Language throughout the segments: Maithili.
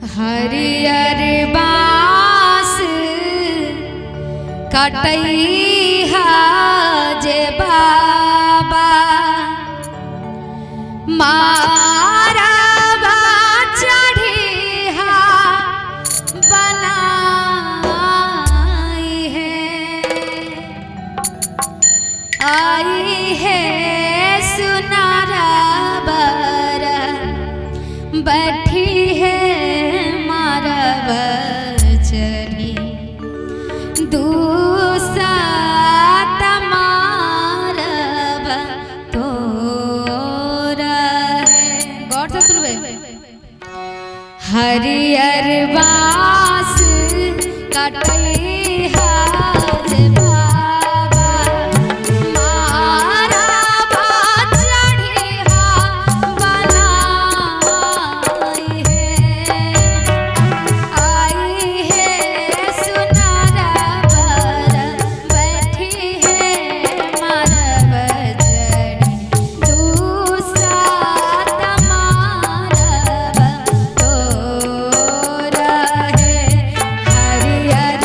हरियर बाँस कटैहा जे बाबा मारबा चढ़िहा बनाई है। आई है सुनारा बर बैठी है मारब चढ़ी दूसरा मारब तोरा है। गौर से सुनबे। हरियर बाँस कटैहा जे बाबा मारबा चढ़िहा बनाई है। आई है सुनारा बर बैठी है मारब चढ़ी दूसरा मारब तोरा है। हरियर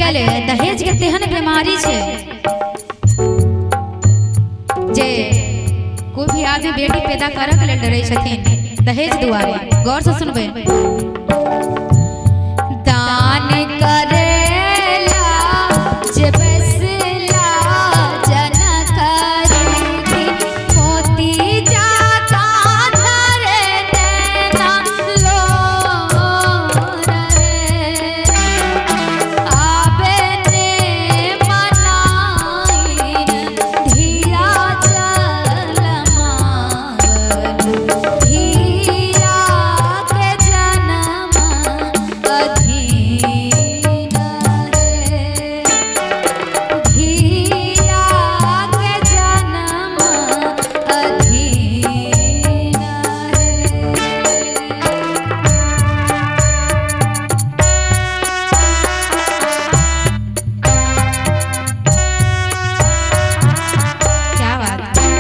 काल्हि दहेज के तेहन बीमारी छै जे कोई भी आदमी बेटी पैदा करऽ के लेल डरै छथिन दहेज दुआरे। गौर से सुनबै। दान करेला जे बसला जनक री मोती जाता झरे नैना लोर रे। आबे ने मनाइन धीरा चल मांगल धीरा के जन्म अधीन रे। धीरा के जन्म अधीन रे। क्या बात है।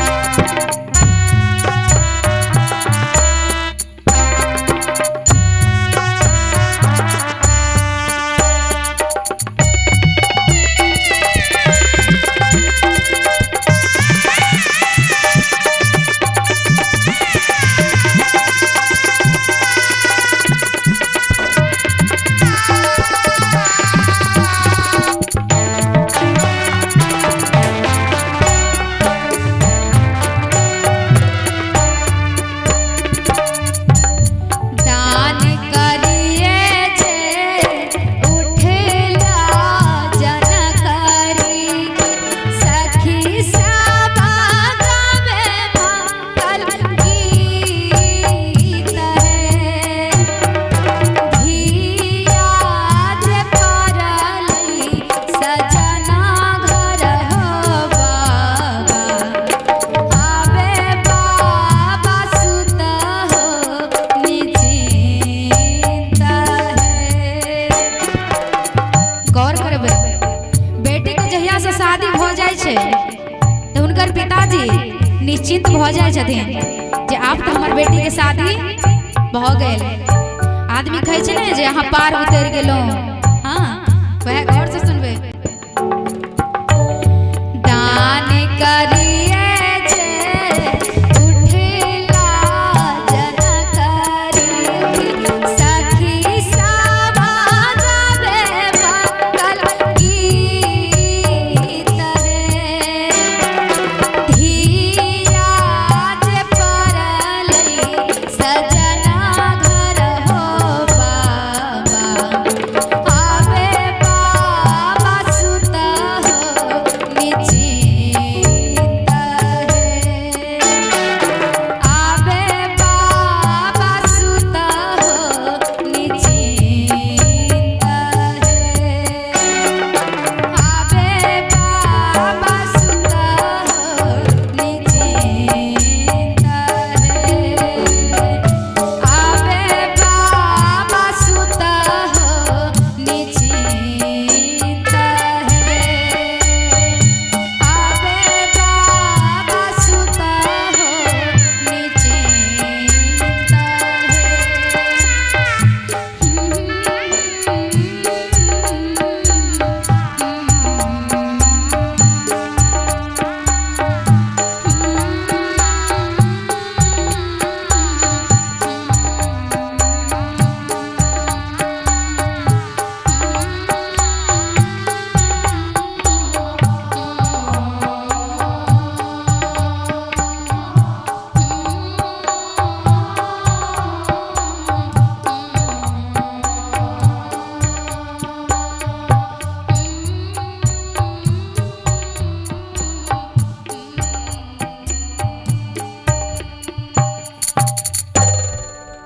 दान करिए जे उठला जनक री सखी सब गावे मंगल गीत है। धिया जे परली सजना घर हो बाबा आबे बाबा सुत हो निचिंत है। गौर करबै, बेटी के जहिया से शादी भऽ जाइ छै तऽ हुनकर पिताजी निश्चिंत भऽ जाइ छथिन जे आब तऽ हमर बेटी के शादी भऽ गेल। आदमी कहै छै ने जे अहाँ पार उतरि गेलहुँ। हाँ, वएह गौर से